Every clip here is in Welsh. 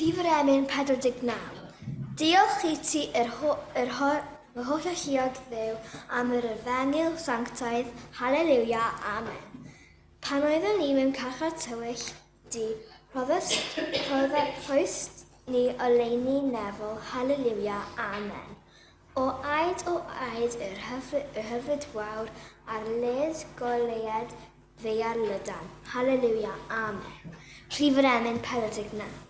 Rhif yr emyn 49. Diolch i ti yr, ho, yr, ho, yr holl alluog Dduw am yr efengyl sanctaidd, haleliwia, amen. Pan oeddwn ni mewn carchar tywyll, di, rhoddost, rhodda, rhoist ni oleuni nefol, haleliwia, amen. O aed, o aed, yr hyfryd, yr hyfryd wawr, ar led goleued ddaear lydan. Haleliwia, amen. Rhif yr emyn 49.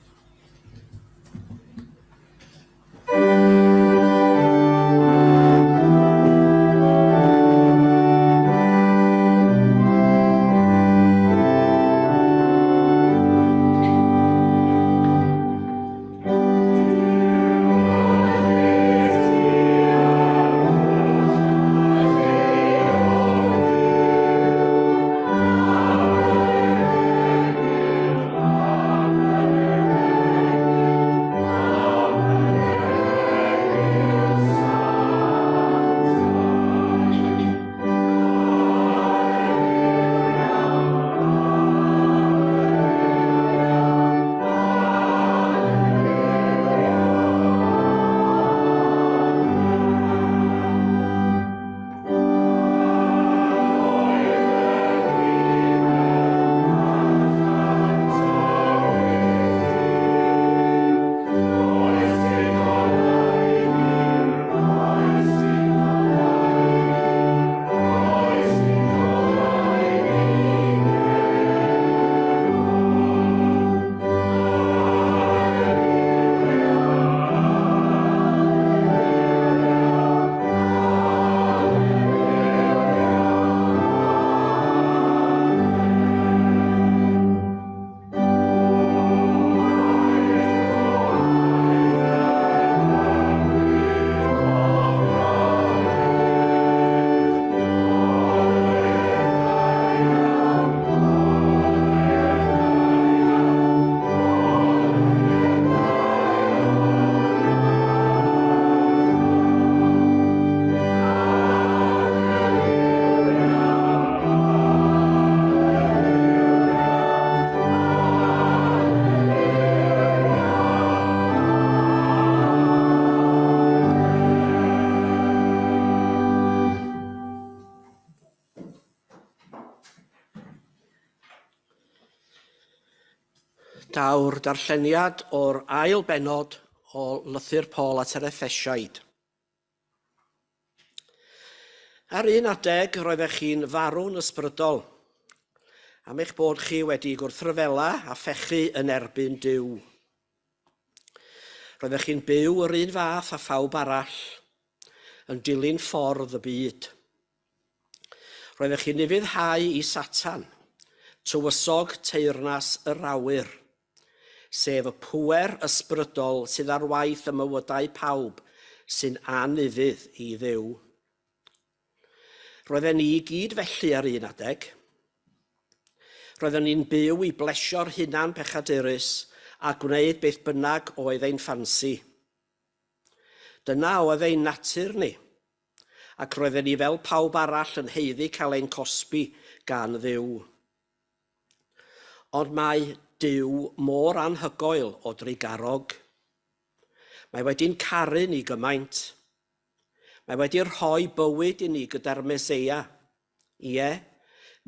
Daw'r darlleniad o'r ail bennod o Lythyr Paul at yr Effesiaid. Ar un adeg roeddech chi'n farw'n ysbrydol, am eich bod chi wedi gwrthryfela a phechu yn erbyn Duw. Roeddech chi'n byw yr un fath â phawb arall, yn dilyn ffordd y byd. Roeddech chi'n ufuddhau i Satan, tywysog teyrnas yr awyr, sef y pŵer ysbrydol sydd ar waith ym mywydau pawb sy'n anufudd i Dduw. Roedden ni i gyd felly ar un adeg. Roedden ni'n byw i blesio'r hunan pechadurus a gwneud beth bynnag oedd ein ffansi. Dyna oedd ein natur ni, ac roedden ni fel pawb arall yn haeddu cael ein cosbi gan Dduw. Ond mae Duw mor anhygoel o drugarog. Mae wedi'n caru ni gymaint. Mae wedi rhoi bywyd i ni gyda'r Meseia. Ie,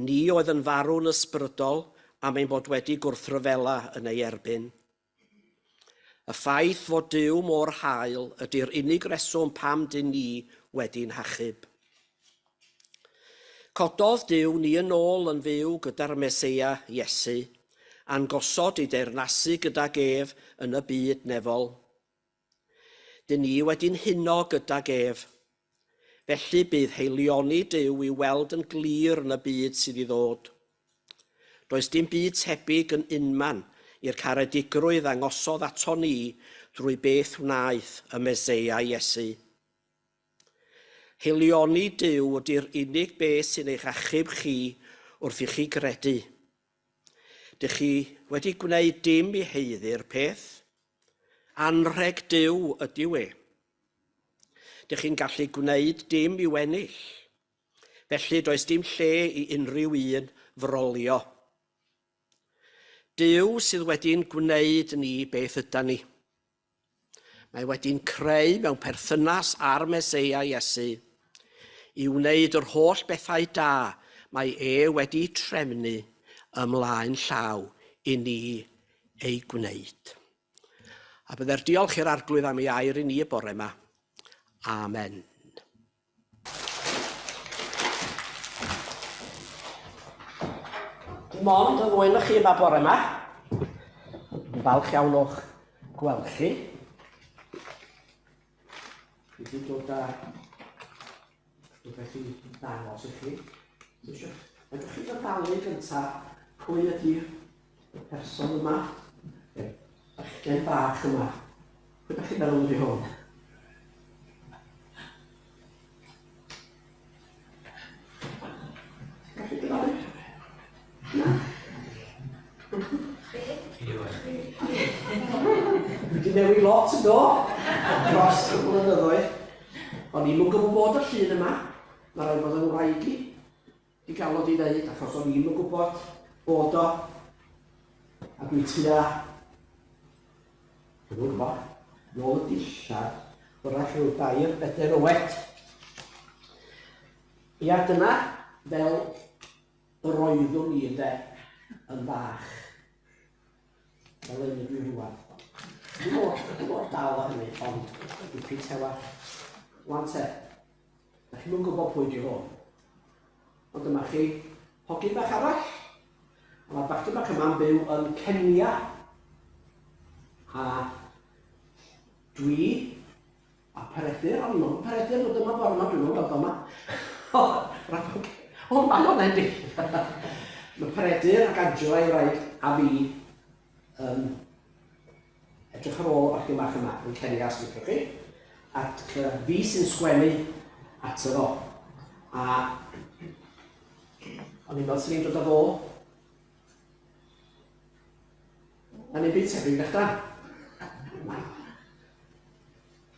ni oedd yn farw'n ysbrydol am ein bod wedi gwrthryfela yn ei erbyn. Y ffaith fod Duw mor hael ydy'r unig reswm pam dyn ni wedi'n hachub. Cododd Duw ni yn ôl yn fyw gyda'r Meseia, Iesu, a'n gosod i deyrnasu gydag ef yn y byd nefol. Dyn ni wedi'n huno gydag ef. Felly bydd haelioni Duw i'w weld yn glir yn y byd sydd i ddod. Does dim byd tebyg yn unman i'r caredigrwydd ddangosodd aton ni drwy beth wnaeth y Meseia Iesu. Haelioni Duw ydy'r unig beth sy'n eich achub chi wrth i chi gredu. Dych chi wedi gwneud dim i haeddu'r peth. Anrheg Duw ydyw e. Dych chi'n gallu gwneud dim i'w ennill. Felly does dim lle i unrhyw un frolio. Duw sydd wedi'n gwneud ni beth ydan ni. Mae wedi'n creu mewn perthynas â'r Meseia Iesu i wneud yr holl bethau da mae e wedi trefnu ymlaen llaw i ni eu gwneud. A bydde'r diolch i'r Arglwydd am ei air i ni y bore yma. Amen. Dim ond y ddwy chi yma bore yma. Dwi'n falch iawn o'ch gweld chi. Dwi wedi dod â rhywbeth i ddangos i chi. Fedrwch chi ddyfalu gyntaf pwy ydy y person yma? Y bachgen bach yma. Pwy ydych chi'n meddwl ydy hwn? Gallu dyfalu? Na? Dwi wedi newid lot yn do, dros y blynyddoedd. O'n i'm yn gwybod bod y llun yma. Mae rhaid bod yn wraig i. Di gael o di ddeud, achos o'n i'm yn gwybod bod o. A dwi tua Dwi'm yn gwybod. Nôl y dillad, wrach rhyw dair, bedair oed. Ia, dyna fel yr oeddwn i ynde, yn fach. Fel un ydw i rwan. Dwi'n mor, dwi'n mor dal â hynny, ond dipyn tewach. Wan te, da chi'm yn gwybod pwy di hwn. Ond dyma chi hogyn bach arall. A mae'r bachgen bach yma'n byw yn Kenya. A dwi a Peredur, o'n i'n meddwl, Peredur, dod yma bore yma, dwi'n meddwl gweld yma. O, rhaid o, mae o'n endi. Mae Peredur ac Angela i wraig a fi yn edrych ar ôl y bachgen bach yma yn Kenya, os liciwch chi, ac fi sy'n sgwennu ato fo. A o'n i'n meddwl sy'n ni'n dod â fo. Na ni'n byd tebyg na chda.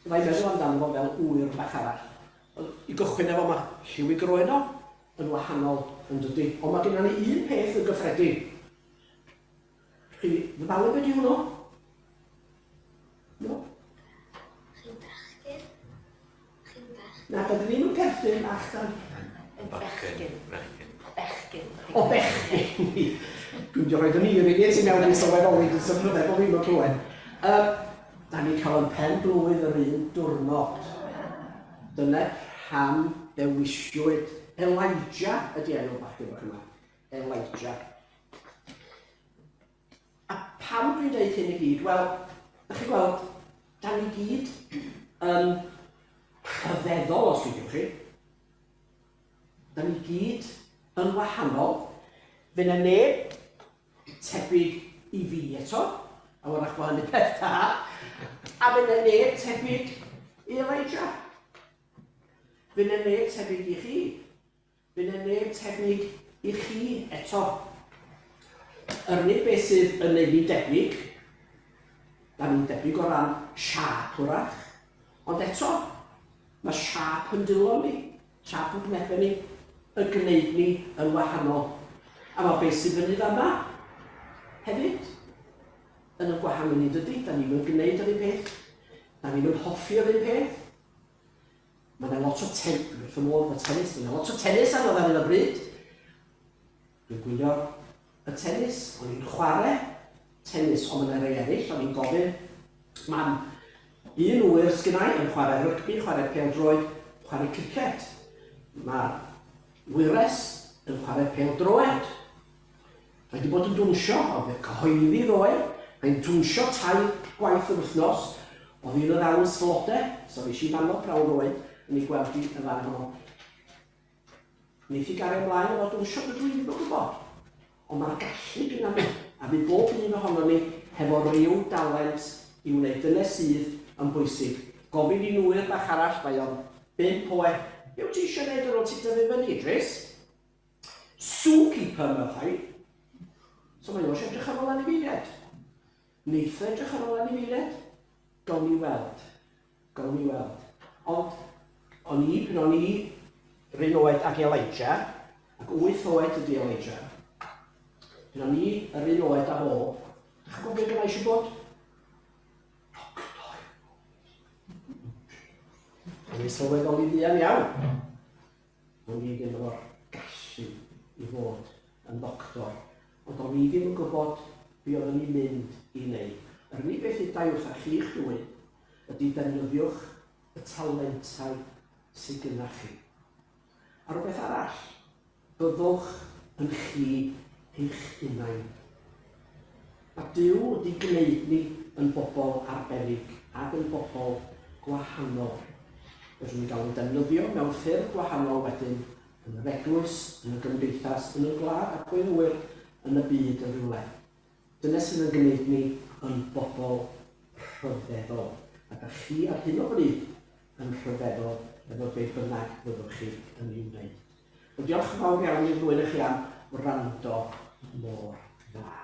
Mae'n meddwl amdano fo fel ŵyr bach arall. I gychwyn efo mae lliw i groen o yn wahanol yn dydy. Ond mae gennym ni un peth yn gyffredin. Chi ddyfalu be di hwnnw? No? Chi'n bachgen? Chi'n bachgen? Na, dydyn ni'm yn perthyn bachgen. Yn bechgyn. Bechgyn. Bechgyn. O, bechgyn! Dwi'n mynd i rhoi yn ir i ni ti mewn i sylweddoli, dwi'n sylweddoli bod fi'n clywed. Um, da ni'n cael yn pen blwydd yr un diwrnod. Dyna pam dewisiwyd Elijah ydy enw bachgen bach yma. Elijah. A pam dwi'n dweud hyn i gyd? Wel, da chi'n gweld, da ni gyd yn rhyfeddol, os liciwch chi. Da ni gyd yn wahanol. Fe na neb tebyg i fi eto, a wrach bod hynny peth da. A fe na neb tebyg i Elijah. Fe na neb tebyg i chi. Fydd 'na neb tebyg i chi eto. Yr unig beth sydd yn neud ni'n debyg, da ni'n debyg o ran siâp hwrach, ond eto, mae siâp yn dwylo ni, siâp yn gwynebau ni, yn gwneud ni yn wahanol. A mae beth sydd fyny fama hefyd yn y gwahanu ni, dydy? Da ni'm yn gwneud yr un peth, da ni'm yn hoffi yr un peth. Mae yna lot o ten... Dwi wrth fy modd efo tennis. Mae yna lot o tennis arno ar hyn o bryd. Dwi'n gwylio y tennis. O'n i'n chwarae tennis, ond mae yna rei eraill. O'n i'n gofyn, mam, un ŵyr sgynna i yn chwarae rygbi, chwarae pêl-droed, chwarae criced. Mae'r wyres yn chwarae pêl-droed. Mae 'di bod yn dwnsio, oedd e cyhoeddi ddoe, mae'n dwnsio tair gwaith yr wythnos, oedd hi yn y ddawns flode, so fues i fanno prawn ddoe yn ei gweld hi yn fan honno. Wneith hi gario ymlaen efo dwnsio, dydw i ddim yn gwybod. Ond mae'r gallu gyda ni, a fydd bob un ohono ni hefo ryw dalent i wneud. Dyna sydd yn bwysig. Gofyn i nwyr bach arall, mae o'n bump oed, be wyt ti eisiau gwneud ar ôl ti dyfu fyny, Idris? Zookeeper, meddai. So mae o eisiau edrych ar ôl anifeiliaid. Wneith o edrych ar ôl anifeiliaid? Gawn ni weld. Gawn ni weld. Ond o'n i, pan o'n i run oed ag Elijah, ac wyth oed ydy Elijah, Pan o'n i yr un oed â fo, dach chi'n gwybod beth oedd eisiau bod? Doctor. O'n i'n sylweddoli fuan iawn. O'n i ddim efo'r gallu i fod yn ddoctor, ond o'n i ddim yn gwybod be oeddwn i'n mynd i wneud. Yr unig beth ddudai wrtha chi'ch dwy ydy defnyddiwch y talentau sydd gyda chi. A rhywbeth arall, byddwch yn chi eich hunain. Mae Duw wedi gwneud ni yn bobl arbennig ac yn bobl gwahanol. Rydyn ni'n cael ein defnyddio mewn ffyrdd gwahanol wedyn yn yr eglwys, yn y gymdeithas, yn y gwlad ac pwy ŵyr yn y byd yn rhywle. Dyna sydd yn gwneud ni yn bobl rhyfeddol. A da chi ar hyn o bryd yn rhyfeddol efo be bynnag fyddwch chi yn ei wneud. Wel, diolch yn fawr iawn i'r ddwy chi am wrando mor dda.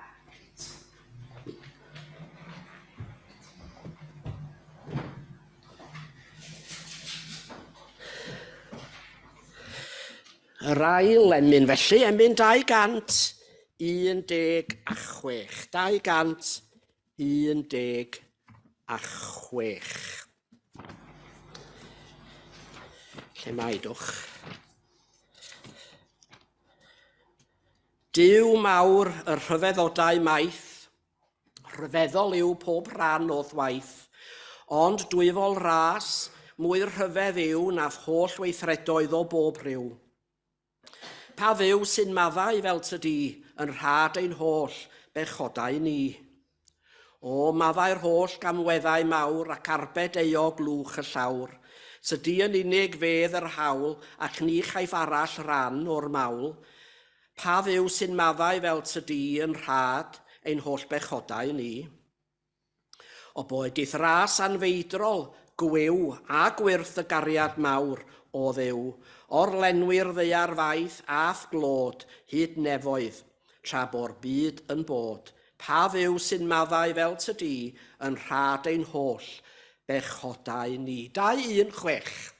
Yr ail emyn felly, emyn 216. 216. Lle mae dwch? Duw mawr y rhyfeddodau maith, Rhyfeddol yw pob rhan o'th waith, ond dwyfol ras, mwy rhyfedd yw na'th holl weithredoedd o bob rhyw. Pa Dduw sy'n maddau fel tydi yn rhad ein holl bechodau ni? O, maddau'r holl gamweddau mawr ac arbed euog lwch y llawr. Tydi yn unig fedd yr hawl ac ni chaiff arall ran o'r mawl. Pa Dduw sy'n maddau fel tydi yn rhad ein holl bechodau ni? O boed i'th ras anfeidrol, gwiw, a gwyrth y gariad mawr, o Dduw, orlenwi'r ddaear faith a'th glod hyd nefoedd, tra bo'r byd yn bod. Pa Dduw sy'n maddau fel tydi yn rhad ein holl bechodau ni? 216.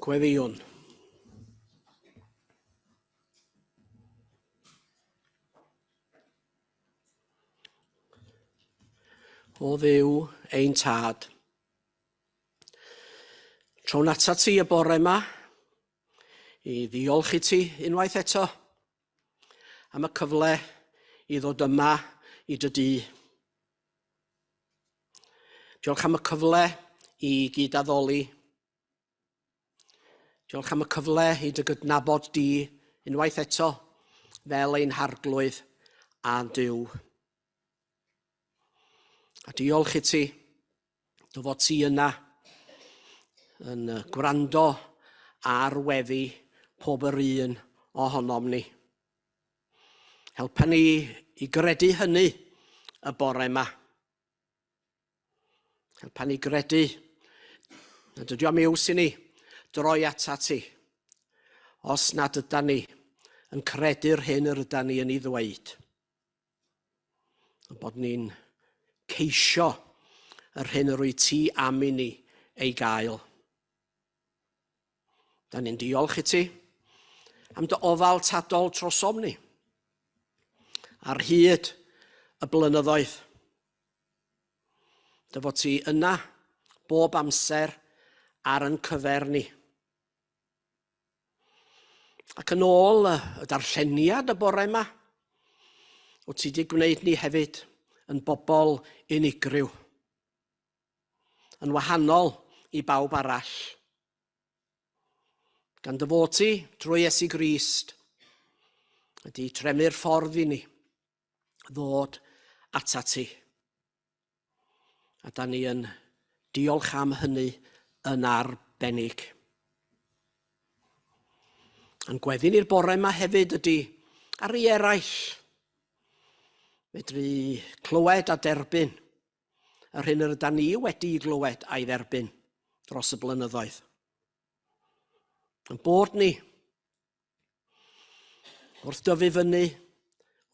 Gweddïwn. O Dduw, ein Tad, trown atat ti y bore yma i ddiolch i ti unwaith eto am y cyfle i ddod yma i dy dŷ. Diolch am y cyfle i gyd-addoli. Diolch am y cyfle i dy gydnabod di unwaith eto fel ein harglwydd a'n Duw. A diolch i ti dy fod ti yna yn gwrando ar weddi pob yr un ohonom ni. Helpa ni i gredu hynny y bore yma. Helpa ni gredu nad ydy o'm iws i ni droi atat ti os nad ydan ni yn credu'r hyn yr ydan ni yn ei ddweud. Ond bod ni'n ceisio yr hyn yr wyt ti am i ni ei gael. Da ni'n diolch i ti am dy ofal tadol trosom ni ar hyd y blynyddoedd. Dy fod ti yna bob amser ar yn cyfer ni. Ac yn ôl y darlleniad y bore yma, wyt ti wedi gwneud ni hefyd yn bobl unigryw, yn wahanol i bawb arall. Gan dy fod ti, drwy Iesu Grist, wedi trefnu'r ffordd i ni ddod atat ti. A da ni yn diolch am hynny yn arbennig. A'n gweddi ni'r bore yma hefyd ydy ar i eraill medru clywed a derbyn yr hyn yr ydan ni wedi'i glywed a'i dderbyn dros y blynyddoedd. Yn bod ni, wrth dyfu fyny,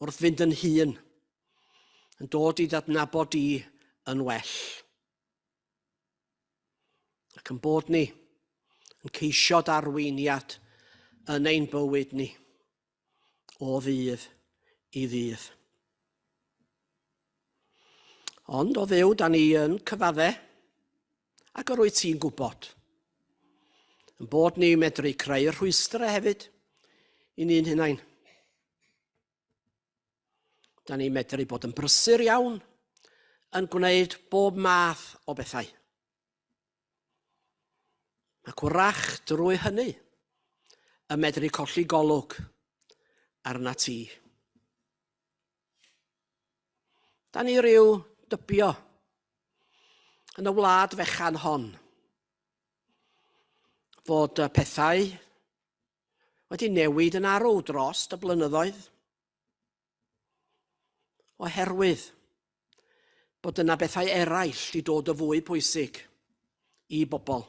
wrth fynd yn hun, yn dod i ddadnabod i yn well. Ac yn bod ni yn ceisio darweiniad yn ein bywyd ni o ddydd i ddydd. Ond o Dduw, da ni yn cyfadde, ac yr wyt ti'n gwybod. Yn bod ni medru creu rhwystrau hefyd i ni'n hunain. Da ni'n medru bod yn brysur iawn yn gwneud bob math o bethau. Ac wrach drwy hynny y medru colli golwg arna ti. Da ni ryw dybio yn y wlad fechan hon fod pethau wedi newid yn arw dros y blynyddoedd. Oherwydd bod yna bethau eraill di dod y fwy pwysig i bobl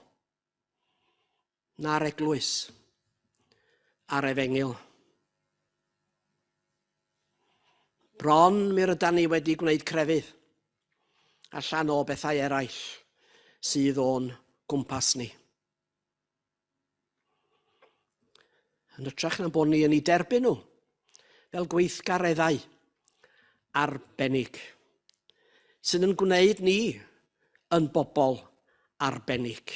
na'r eglwys a'r efengyl. Bron mi rydan ni wedi gwneud crefydd allan o bethau eraill sydd o'n gwmpas ni. Yn hytrach na bod ni yn ei derbyn nhw fel gweithgareddau arbennig sydd yn gwneud ni yn bobl arbennig.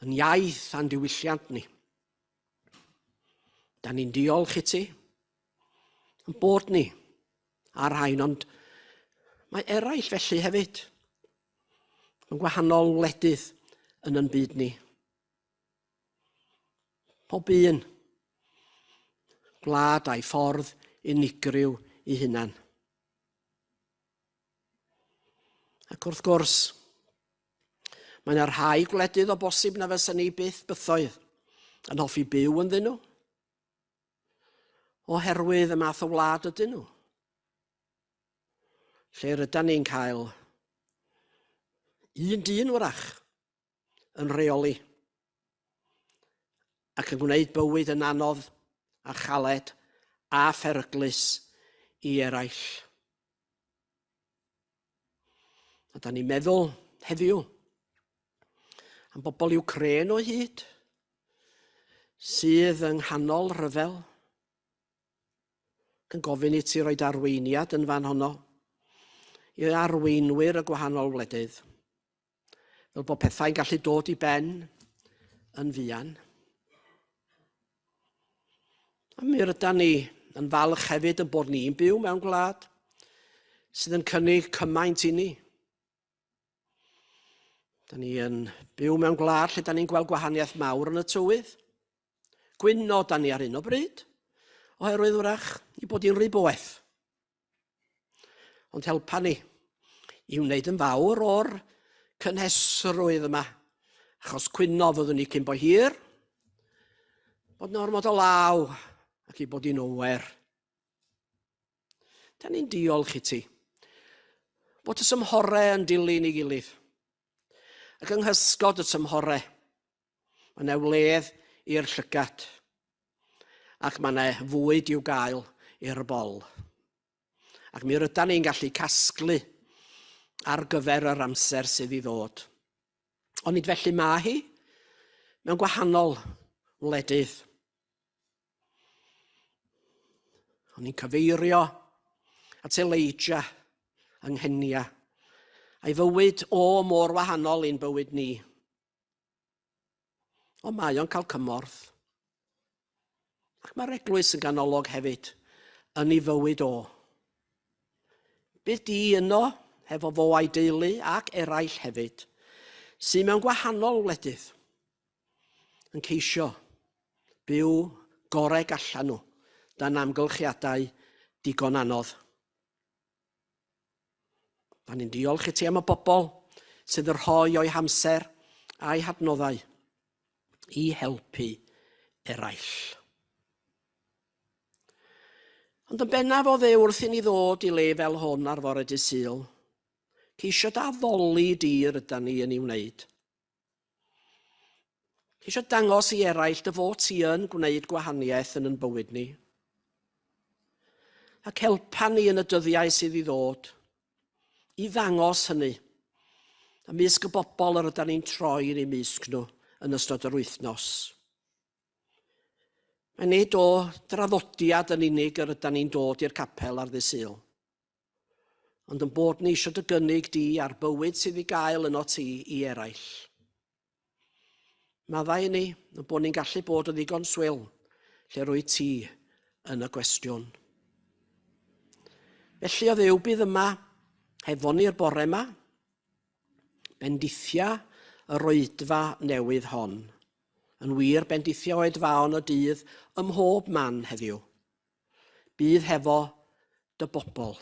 Yn iaith a'n diwylliant ni. Da ni'n diolch i ti yn bod ni ar rhain, ond mae eraill felly hefyd. Mewn gwahanol wledydd yn yn byd ni. Pob un gwlad a'i ffordd unigryw i hunan. Ac wrth gwrs, mae yna rhai gwledydd o bosib na fysa ni byth bythoedd yn hoffi byw ynddyn nhw, oherwydd y math o wlad ydyn nhw. Lle rydan ni'n cael un dyn wrach yn rheoli ac yn gwneud bywyd yn anodd a chaled a pheryglus i eraill. A da ni'n meddwl heddiw. Am bobl Iwcrên o hyd, sydd yng nghanol rhyfel, ac yn gofyn i ti roi arweiniad yn fan honno i arweinwyr y gwahanol wledydd, fel bod pethau'n gallu dod i ben yn fuan. A mi rydan ni yn falch hefyd yn bod ni'n byw mewn gwlad sydd yn cynnig cymaint i ni. Da ni yn byw mewn gwlad lle da ni'n gweld gwahaniaeth mawr yn y tywydd. Gwyno da ni ar un o bryd, oherwydd wrach i bod hi'n rhy boeth. Ond helpa ni i wneud yn fawr o'r cynhesrwydd yma, achos cwyno fyddwn ni cyn bo hir, bod 'na ormod o law ac i bod hi'n oer. Da ni'n diolch i ti bod y tymhorau yn dilyn ei gilydd. Ac yng nghysgod y tymhorau, mae yna wledd i'r llygad ac mae yna fwyd i'w gael i'r bol. Ac mi rydan ni'n gallu casglu ar gyfer yr amser sydd i ddod. Ond nid felly mae hi mewn gwahanol wledydd. O'n i'n cyfeirio at Elijah yng Nghenia, a'i fywyd o mor wahanol i'n bywyd ni. Ond mae o'n cael cymorth. Ac mae'r eglwys yn ganolog hefyd yn ei fywyd o. Bydd di yno hefo fo a'i deulu ac eraill hefyd, sydd mewn gwahanol wledydd, yn ceisio byw gorau gallan nhw dan amgylchiadau digon anodd. Da ni'n diolch i ti am y bobl sydd yn rhoi o'i hamser a'i hadnoddau i helpu eraill. Ond yn bennaf o dde wrth i ni ddod i le fel hwn ar fore dydd Sul, ceisio dy addoli di rydan ni yn ei wneud. Ceisio dangos i eraill dy fod ti yn gwneud gwahaniaeth yn yn bywyd ni. Ac helpa ni yn y dyddiau sydd i ddod i ddangos hynny ymysg y bobl yr ydan ni'n troi yn eu mysg nhw yn ystod yr wythnos. Mae nid o draddodiad yn unig yr ydan ni'n dod i'r capel ar ddydd Sul. Ond yn bod ni eisiau dy gynnig di a'r bywyd sydd i gael yno ti i eraill. Maddau i ni, yn bod ni'n gallu bod yn ddigon swil lle rwy ti yn y gwestiwn. Felly o Dduw bydd yma hefo ni'r bore yma. Bendithia yr oedfa newydd hon. Yn wir, bendithia oedfaon y dydd ym mhob man heddiw. Bydd hefo dy bobl.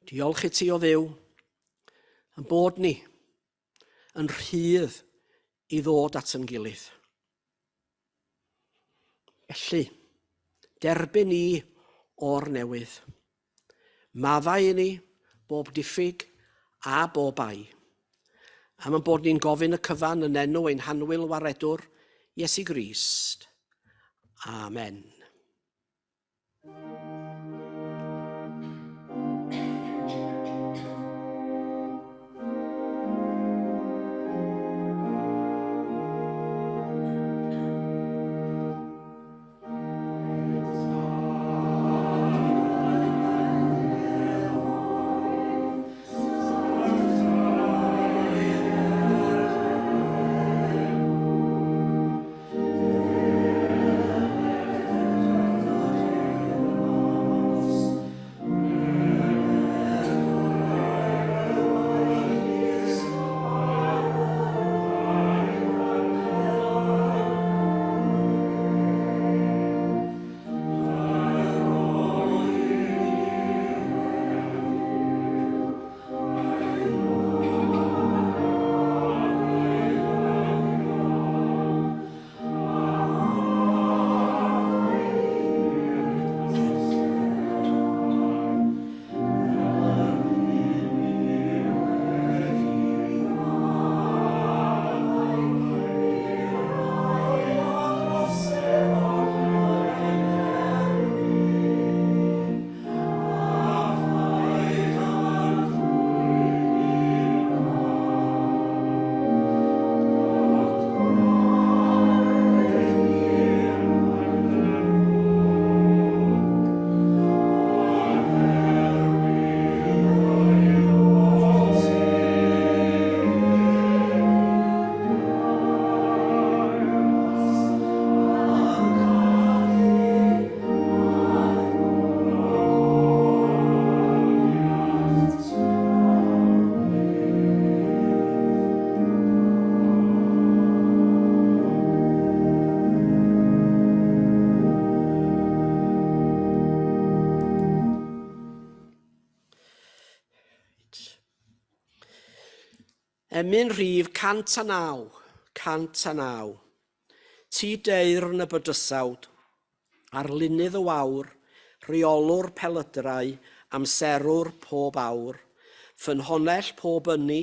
Diolch i ti o Dduw, yn bod ni yn rhydd i ddod at yn gilydd. Felly, derbyn ni o'r newydd. Maddau i ni bob diffyg a bob bai. Am ein bod ni'n gofyn y cyfan yn enw ein hanwyl Waredwr, Iesu Grist. Amen. Emyn rhif 109, 109. Ti deyrn y bydysawd, arlunydd y wawr, rheolwr pelydrau, amserwr pob awr, ffynhonnell pob ynni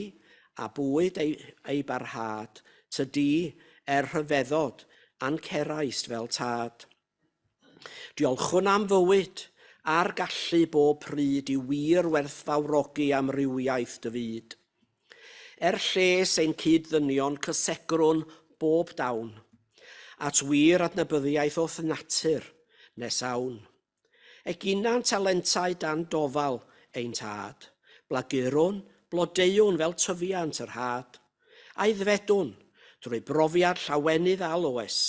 a bwyd ei, ei barhad, tydi, er rhyfeddod, a'n ceraist fel tad. Diolchwn am fywyd a'r gallu bob pryd i wir werthfawrogi amrywiaeth dy fyd. Er lles ein cyd-ddynion cysegrwn bob dawn, at wir adnabyddiaeth o'th natur nes awn. Eginan talentau dan dofal ein tad, blagurwn, blodeuwn fel tyfiant yr had. Aeddfedwn, drwy brofiad llawenydd a loes,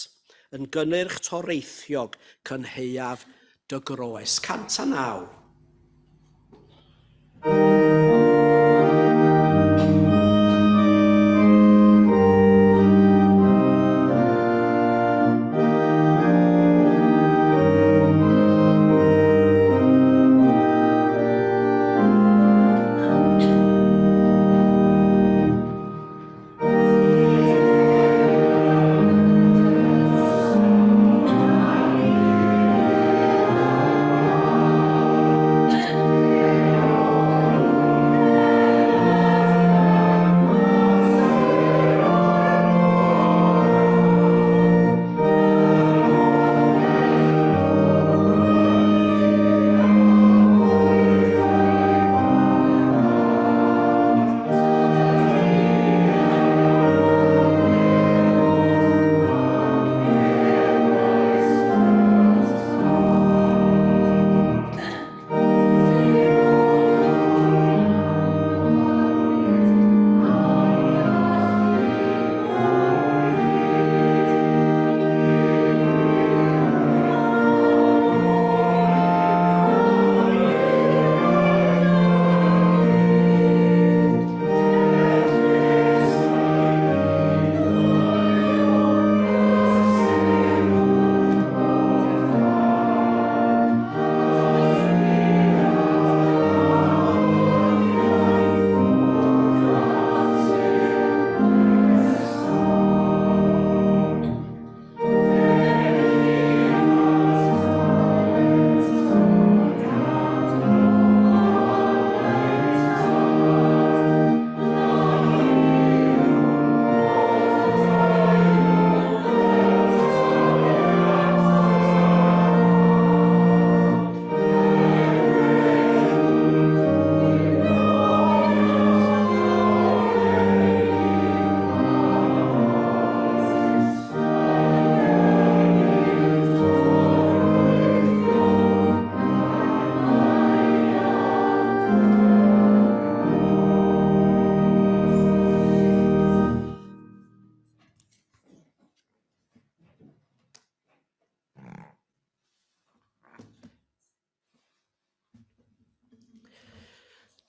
yn gynnyrch toreithiog cynhaeaf dy groes. 109.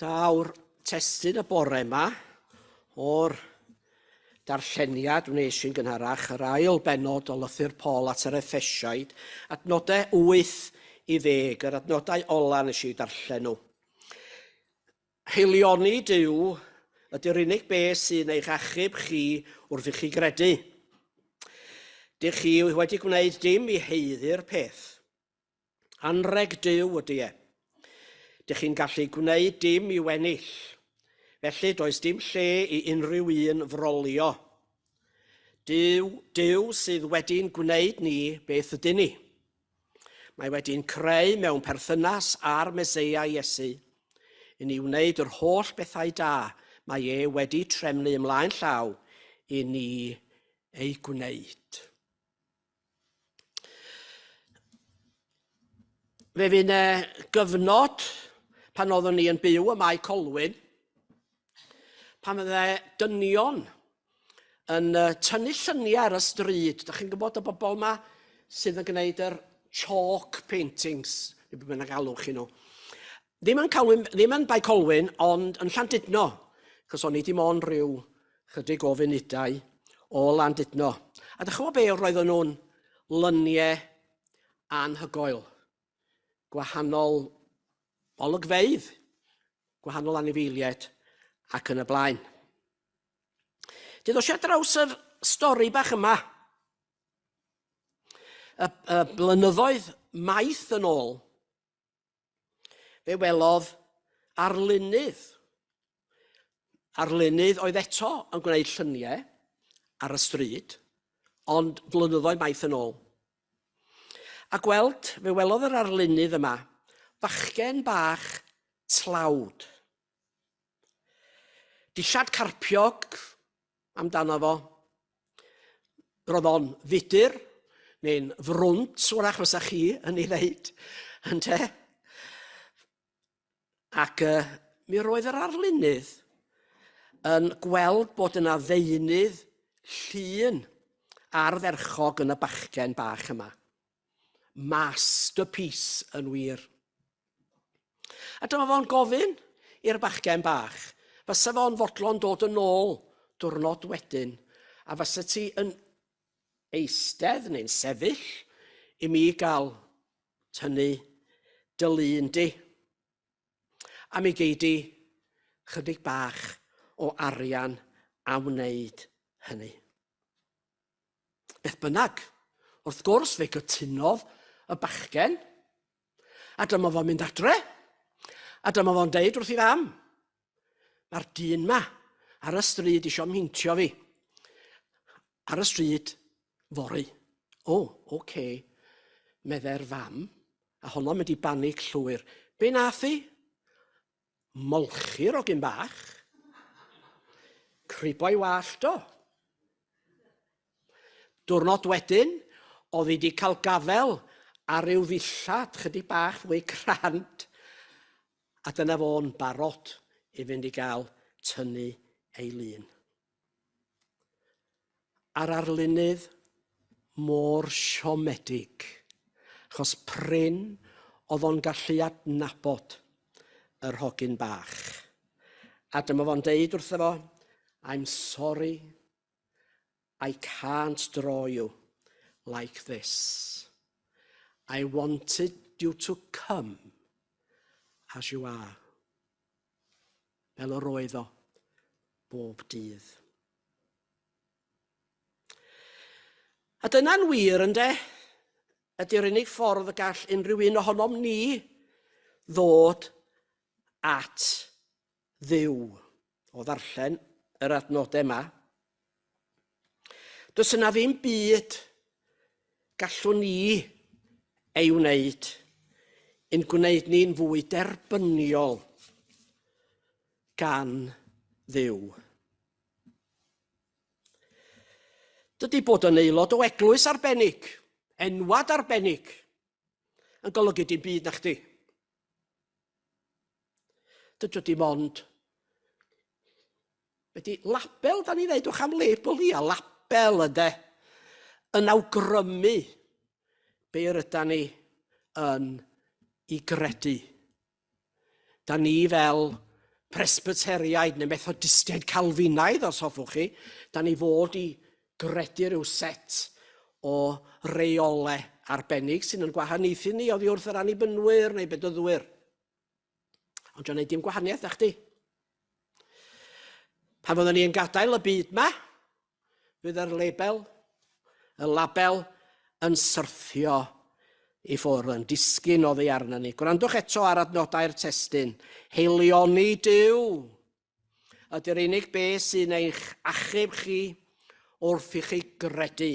Daw'r testun y bore yma o'r darlleniad wnes i'n gynharach, yr ail bennod o lythyr Paul at yr Effesiaid, adnodau 8 i 10, yr adnodau ola nes i darllen nhw. Haelioni Duw ydy'r unig beth sy'n eich achub chi wrth i chi gredu. Dych chi wedi gwneud dim i haeddu'r peth. Anrheg Duw ydy e. Dych chi'n gallu gwneud dim i'w ennill. Felly does dim lle i unrhyw un frolio. Duw, Duw sydd wedi'n gwneud ni beth ydyn ni. Mae wedi'n creu mewn perthynas â'r Meseia Iesu, i ni wneud yr holl bethau da mae e wedi trefnu ymlaen llaw i ni eu gwneud. Fe fydd e gyfnod pan oeddwn ni yn byw ym Mae Colwyn, pan fydde dynion yn tynnu lluniau ar y stryd. Dych chi'n gwybod y bobl yma sydd yn gwneud yr chalk paintings, neu beth bynnag alw chi nhw. Ddim yn, Colwyn, ddim yn Bae Colwyn, ond yn Llandudno, chos o'n i dim ond rhyw chydig o funudau o Landudno. A dych chi'n gwybod be roedden nhw'n lyniau anhygoel, gwahanol olygfeydd, gwahanol anifeiliaid ac yn y blaen. Di ddos i ar draws yr stori bach yma. Y, y blynyddoedd maith yn ôl, fe welodd arlunydd. Arlunydd oedd eto yn gwneud lluniau ar y stryd, ond flynyddoedd maith yn ôl. A gweld, fe welodd yr arlunydd yma fachgen bach tlawd. Dillad carpiog amdano fo. Roedd o'n fudur, neu'n frwnt, wrach fysa chi yn ei ddeud, ynte? Ac uh, mi roedd yr arlunydd yn gweld bod yna ddeunydd llun ardderchog yn y bachgen bach yma. Masterpiece yn wir. A dyma fo'n gofyn i'r bachgen bach, fysa fo'n fodlon dod yn ôl diwrnod wedyn, a fysa ti yn eistedd neu'n sefyll i mi gael tynnu dy lun di. A mi gei di chydig bach o arian am wneud hynny. Beth bynnag, wrth gwrs fe gytunodd y bachgen, a dyma fo'n mynd adre, a dyma fo'n deud wrth ei fam, mae'r dyn ma ar y stryd isio mhintio fi. Ar y stryd, fory. O, oce, okay, medde'r fam, a honno'n mynd i banig llwyr. Be nath hi? Molchi'r hogyn bach. Cribo'i wallt o. Diwrnod wedyn, oedd hi wedi cael gafel ar ryw ddillad chydig bach fwy crand, a dyna fo'n barod i fynd i gael tynnu ei lun. A'r arlunydd mor siomedig, achos prin oedd o'n gallu adnabod yr hogyn bach. A dyma fo'n deud wrtho fo, I'm sorry, I can't draw you like this. I wanted you to come as you are. Fel yr oedd o bob dydd. A dyna'n wir, ynde, ydy'r unig ffordd y gall unrhyw un ohonom ni ddod at Dduw o ddarllen yr adnodau yma. Does yna ddim byd gallwn ni ei wneud yn gwneud ni'n fwy derbyniol gan Dduw. Dydy bod yn aelod o eglwys arbennig, enwad arbennig, yn golygu dim byd na chdi. Dydy o dim ond... Be di label, da ni ddeud, wch am label, ia, label ynde, yn awgrymu be yr yda ni yn i gredu. Da ni fel Presbyteriaid neu Methodistiaid Calfinaidd, os hoffwch chi, da ni fod i gredu rhyw set o reolau arbennig sy'n yn gwahaniaethu ni oddi wrth yr Annibynwyr neu Bedyddwyr. Ond dio'n neud dim gwahaniaeth na chdi. Pan fyddwn ni yn gadael y byd ma, fydd yr label, y label yn syrthio i ffwrdd, yn disgyn oddi arna ni. Gwrandwch eto ar adnodau'r testun. Heilioni Duw ydy'r unig beth sy'n eich achub chi wrth i chi gredu.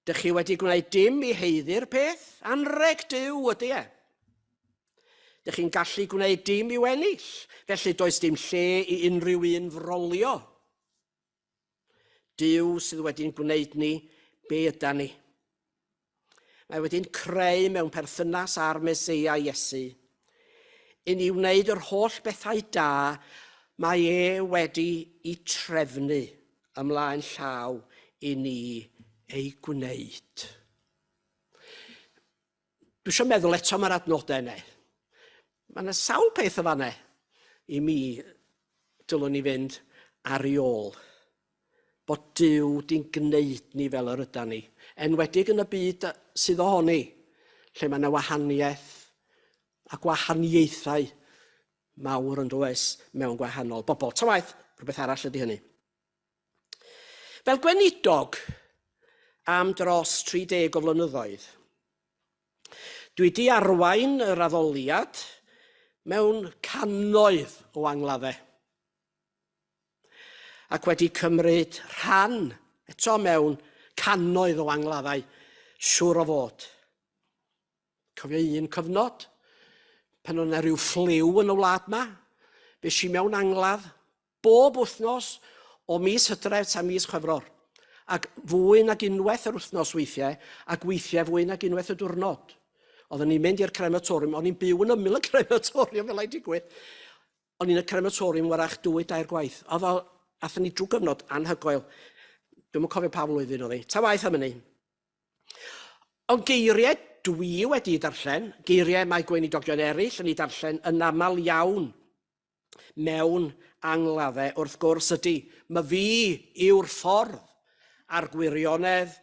Dych chi wedi gwneud dim i heiddi'r peth, anrheg Duw ydy e. Dych chi'n gallu gwneud dim i'w ennill, felly does dim lle i unrhyw un frolio. Duw sydd wedi'n gwneud ni be yda ni. Mae wedi'n creu mewn perthynas â'r Meseia Iesu, i ni wneud yr holl bethau da mae e wedi i trefnu ymlaen llaw i ni eu gwneud. Dwi eisiau meddwl eto am yr adnodau yna. Mae yna sawl peth o fanna i mi dylwn ni fynd ar ei ôl. Bod Duw di'n gneud ni fel yr ydan ni, enwedig yn y byd sydd ohoni, lle mae yna wahaniaeth a gwahaniaethau mawr yn does mewn gwahanol bobl. Ta waeth, Rhywbeth arall ydy hynny. Fel gweinidog am dros 30 o flynyddoedd, dwi di arwain yr addoliad mewn cannoedd o angladdau ac wedi cymryd rhan eto mewn cannoedd o angladdau, siŵr o fod. Cofio un cyfnod, pan oedd yna rhyw ffliw yn y wlad ma, fe i mewn angladd bob wythnos o mis Hydref tan mis Chwefror, ac fwy nag unwaith yr wythnos weithiau, ac weithiau fwy nag unwaith y diwrnod. Oedden ni'n mynd i'r crematorium, o'n i'n byw yn ymyl y crematorium fel ei digwydd. O'n i'n y crematorium warach dwy, dair gwaith. Oedd o, athyn ni drwy gyfnod anhygoel. Dwi'm yn cofio pa flwyddyn oedd hi. Ta waeth am hynny. Ond geiriau dwi wedi darllen, geiriau mae gweinidogion eraill yn ei darllen yn aml iawn mewn angladdau, wrth gwrs, ydy, my fi yw'r ffordd a'r gwirionedd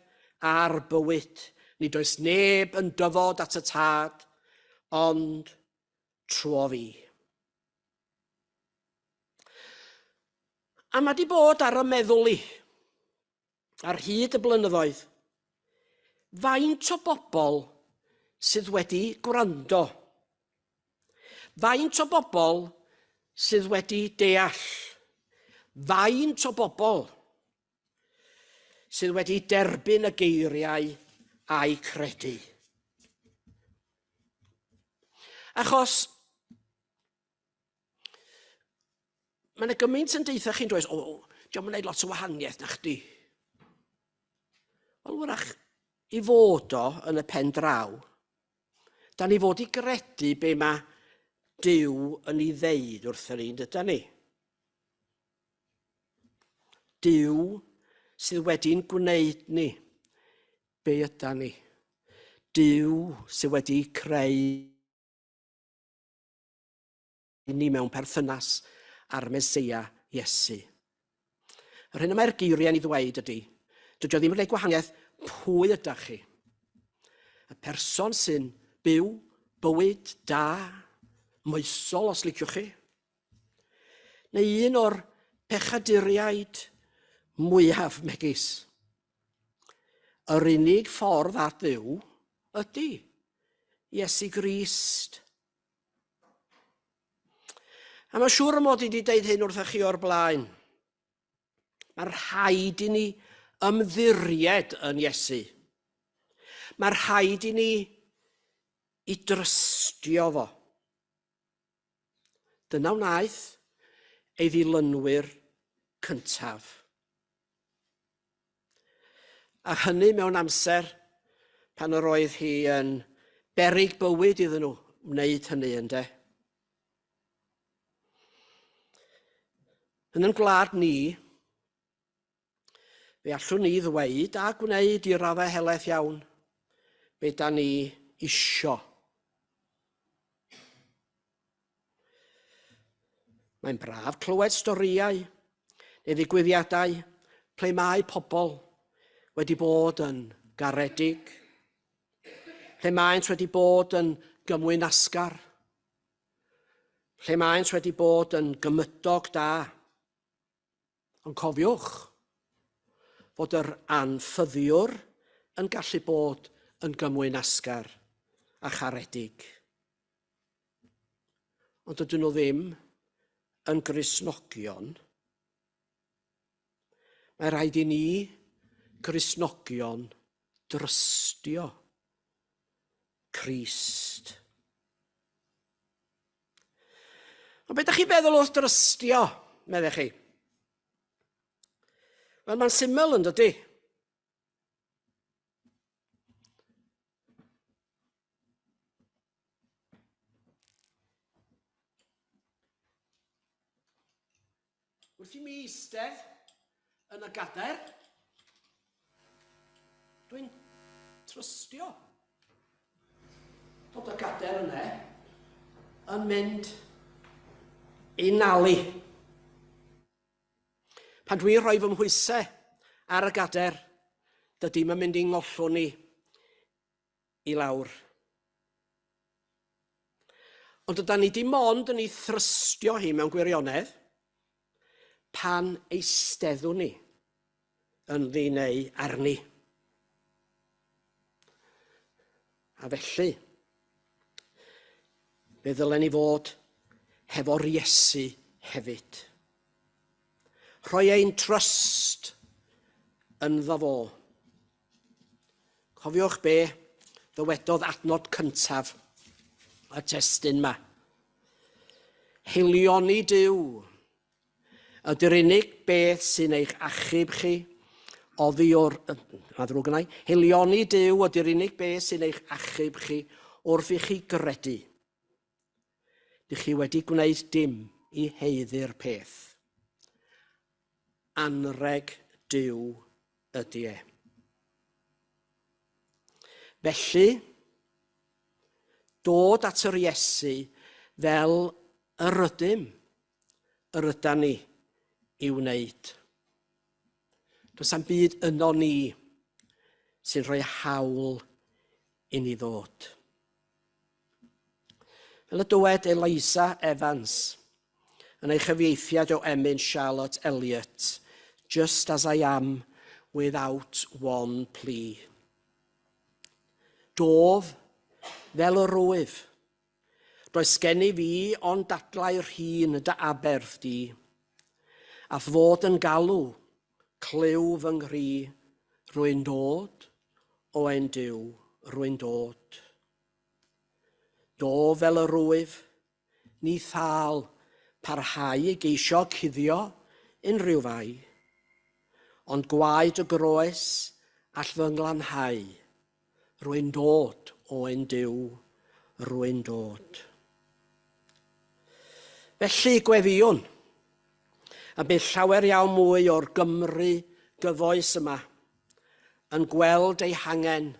a'r bywyd. Nid oes neb yn dyfod at y Tad ond trwo fi. A mae di bod ar y meddwl i ar hyd y blynyddoedd, faint o bobl sydd wedi gwrando? Faint o bobl sydd wedi deall? Faint o bobl sydd wedi derbyn y geiriau a'u credu? Achos Mae yna gymaint yn deutha chi'n dweud, o, diolch yn gwneud lot o wahaniaeth na chdi. Wel, wrach i fod o yn y pen draw, da ni fod i gredu be mae Duw yn ei ddeud wrthyn ni, dyda ni? Duw sydd wedi'n gwneud ni be yda ni. Duw sydd wedi creu ni mewn perthynas â'r Meseia Iesu. Yr hyn y mae'r geiriau'n ei ddweud ydy, dydy o ddim yn gwneud gwahaniaeth pwy ydach chi. Y person sy'n byw bywyd da, moesol os liciwch chi, neu un o'r pechaduriaid mwyaf megis. Yr unig ffordd at Dduw ydy Iesu Grist. A mae'n siŵr y mod i wedi deud hyn wrthych chi o'r blaen. Mae rhaid i ni ymddiried yn Iesu. Mae rhaid i ni i drystio fo. Dyna wnaeth ei ddilynwyr cyntaf. A hynny mewn amser pan yr oedd hi yn berig bywyd iddyn nhw wneud hynny, ynde? Yn ein gwlad ni, fe allwn ni ddweud a gwneud i raddau helaeth iawn be da ni isio. Mae'n braf clywed storïau neu ddigwyddiadau ple mae pobl wedi bod yn garedig, lle maent wedi bod yn gymwynasgar, lle maent wedi bod yn gymydog da. Ond cofiwch fod yr anffyddiwr yn gallu bod yn gymwynasgar a charedig. Ond dydyn nhw ddim yn Gristnogion. Mae rhaid i ni, Gristnogion, drystio Crist. Ond beth ydych chi'n feddwl wrth drystio, meddech chi? Wel, mae'n syml yn dydy. Wrth i mi eistedd yn y gadair, dwi'n trystio bod y gadair yna yn mynd i nalu. Pan dwi'n rhoi fy mhwysau ar y gadair, dydy yn mynd i ngollwng ni i lawr. Ond yda ni dim ond yn ei thrystio hi mewn gwirionedd. pan eisteddwn ni ynddi neu arni. A felly, fe ddylen ni fod hefo'r Iesu hefyd. Rhoi ein trust ynddo fo. Cofiwch be ddywedodd adnod cyntaf y testun yma. Haelioni Duw ydy'r unig beth sy'n eich achub chi oddi o'r... A ddrwg gennai. Haelioni Duw ydy'r unig beth sy'n eich achub chi wrth i chi gredu. Dych chi wedi gwneud dim i haeddu'r peth. Anrheg Duw ydy e. Felly, dod at yr Iesu fel yr ydym, yr ydan ni i wneud. Does am byd yno ni sy'n rhoi hawl i ni ddod. Fel y dywed Eliza Evans yn ei chyfieithiad o emyn Charlotte Elliott, Just as I am without one plea. Dof fel yr wyf. Does gennyf fi ond dadlau rhin dy aberth di. A'th fod yn galw, clyw fy nghri, rwy'n dod, Oen Duw, rwy'n dod. Do fel yr wyf, ni thâl parhau i geisio cuddio unrhyw fai, ond gwaed y groes all fy nglanhau, rwy'n dod, Oen Duw, rwy'n dod. Felly, gweddïwn, a bydd llawer iawn mwy o'r Gymru gyfoes yma yn gweld ei hangen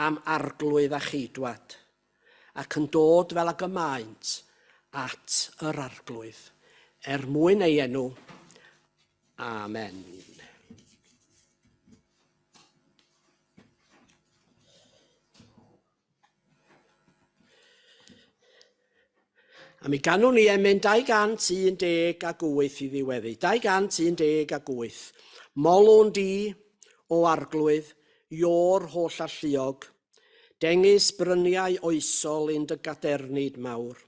am arglwydd a cheidwad, ac yn dod fel ag y maent at yr Arglwydd, er mwyn ei enw. Amen. A mi ganwn ni emyn 218 i ddiweddu. 218. Molwn di, o Arglwydd, Iôr holl alluog, dengys bryniau oesol in dy gadernid mawr.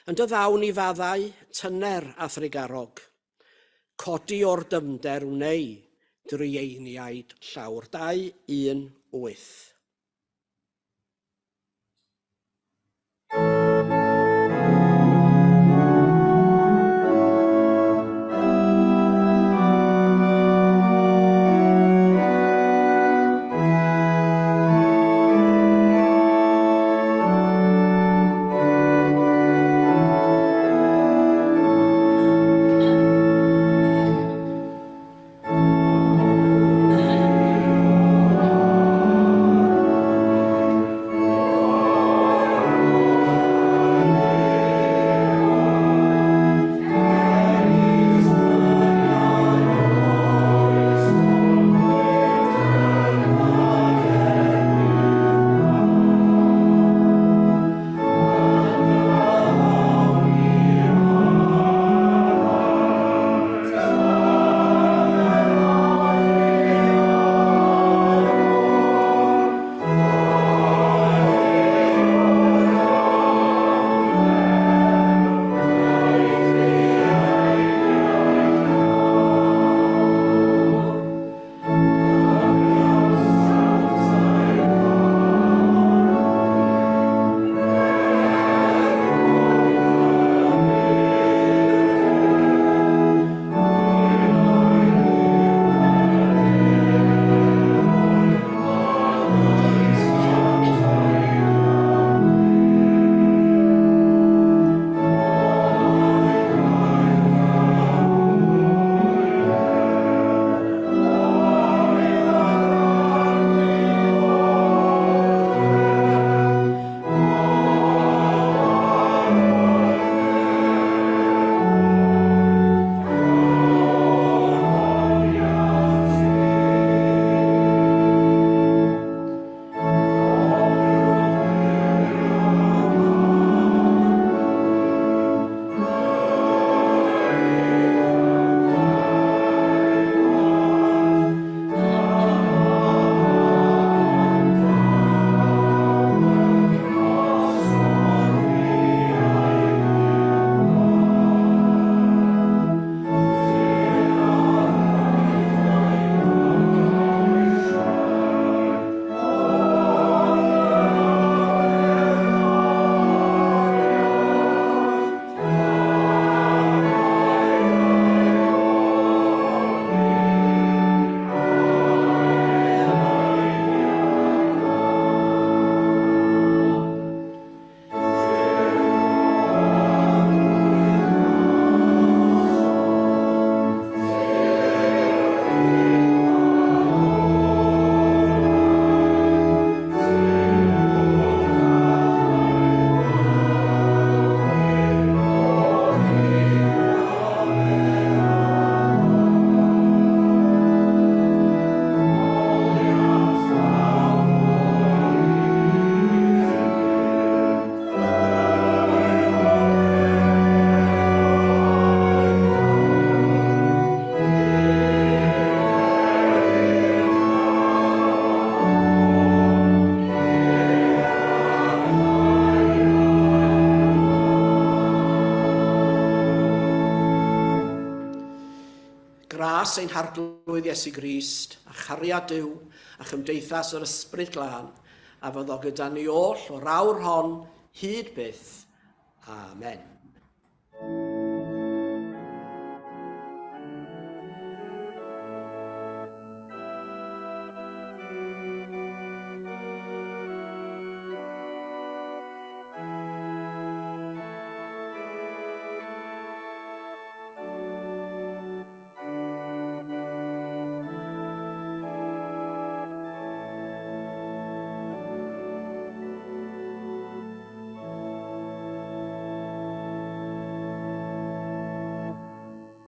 Yn dy ddawn i faddau, tyner a thrugarog, codi o'r dyfnder wnei drueiniaid llawr. 218. Gras ein Harglwydd Iesu Grist, a chariad Duw, a chymdeithas yr Ysbryd Glân, a fyddo gyda ni oll o'r awr hon hyd byth. Amen.